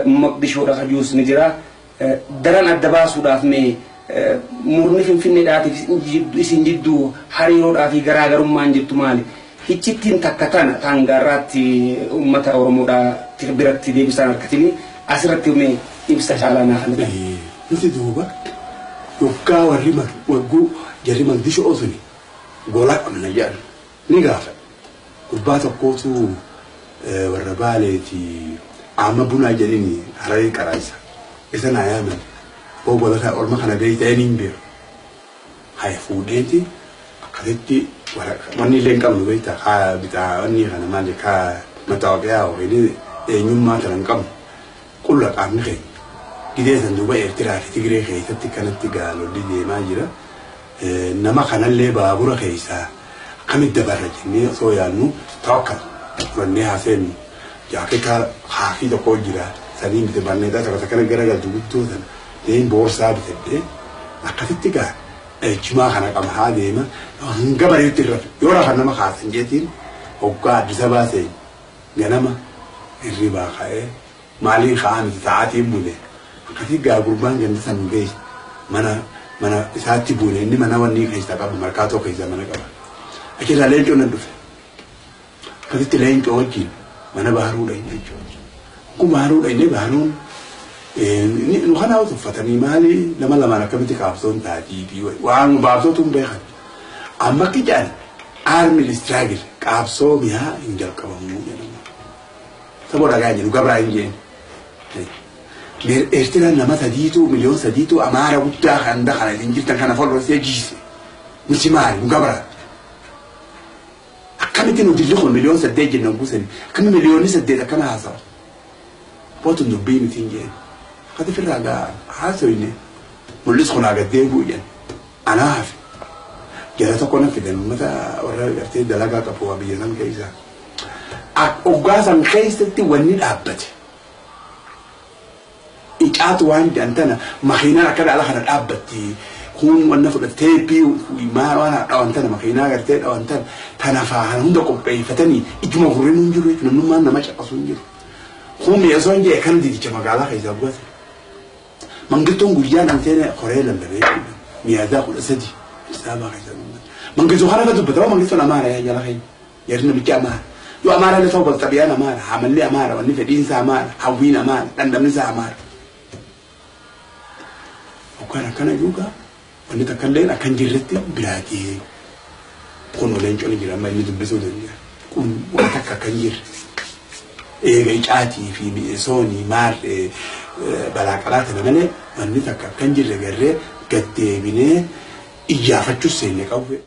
Moqdishoodha kajuus ni jira. Daran adda baasuudhaaf mee murni Finfinneedhaatiif isin jidduu hariiroodhaa fi garaagarummaan jirtu maali? Hiccittiin takka tana taangaarraatti uummata Oromoodhaa biratti deebisaan harkatini asirratti mee ibsa caalaa naa kan. Nuti duuba yoggaa warri wagguu jarri Moqdishoo suni gola qabna jedhan ni gaafa. Gurbaa tokkootu warra Baaleeti amma bunaa jedhini hararee qaraayisa. Isa naa yaaman. Boo gola orma kana beeyta inni hin beeku. Haya fuudheeti akkasitti wanni illee hin qabnu beekta kaa bitaa wanni kana maali kaa mataawaqiyaa yookiin eenyummaa kana hin qabnu qulla qaamni keenya. Gidee san duuba Eertiraa fi Tigree keessatti kanatti gaalolli deemaa jira. Nama kanallee baabura keessaa akkamitti dabarra jennee osoo yaadnu tawakkal fudhannee haaseennu jaaketaa haafii tokko jira saniin bite barneetaa tokko kana garagaltu guddoo sana deem boorsaa bitadhee akkasitti gaa jimaa kana qaba haa deema hanga bareetti irra yoo rafan nama kaasan jeetiin hoggaa Addis Ababaa seeni ganama hirribaa ka'ee maaliin ka'aa miti sa'aatiin bule akkasii gaa gurbaan ganda san geesse mana isaatti buune inni mana wanni keessaa qaba markaatoo keessaa mana qaba achirraa leencoo nan dhufe akkasitti leencoo wajjin mana baharuu dhayne jechuudha. Kun baharuu dhayne baharuun nu kana uffatanii maali nama lamaan akkamitti qaabsoon taatii fi waan baabsootu hin beekan. Amma akka jedhan armed struggle qaabsoo mi'aa hin jalqabamuu jedhama. Saboo dhagaa jedhu gabraa hin jeen. Eertiraan nama sadiitu 3 miliyoon Amaara guddaa kan kana isin jirtan kana folloosee jiise. Nuti maali nu gabraa. Akkamitti nu dilli kun 8 miliyoon jennan kuusani akkami 8 miliyoon akkana haasawa. Bootun dubbii miti hin jeen. Akkati firraa gaa haasoyne mul'is kun haa gaddeebi'u jedhan. Anaa hafe. Jara tokko na fidan uummata warra gartee dalagaa qabu waa biyya san keessa. Hoggaa san keessatti wanni dhaabbate. Icaatu waan jedhan tana makiinaan akka dhala kana dhaabbatti. Kun wanna fudhate teeppii maal waan dhawan tana makiinaa gartee dhawan tana tana faa hunda qopheeffatanii ijuma gurriin hin jiru jechuudha. Namnummaan nama caqasu hin jiru. Kun mi'eessoon jee kan didicha magaalaa keessaa bu'ate. Mangittoon guyyaa nan seene koree lallabee Miyaaziyaa 13 Addis Ababaa keessa dubbate. Mangistuu kana ka dubbata mangittoon Amaara yaa jala keenya. Jarri namichi Amaara. Yoo Amaara illee ta'u xabiyaan Amaara, hamalli Amaara, wanni fedhiinsa Amaara, hawwiin Amaara, dhandhamni isaa Amaara. Hoggaan akkana juugaa wanni takka illee akka hin jirretti biraa deemu. Kun leenconni jira amma inni dubbisuu danda'a. Kun waan takka akka hin jirre. Eega icaatii fi mi'eessoonii maal balaa qalaa tana malee wanni takka akka hin jirre garree gaddeebinee iyyaafachuus seenne qabu.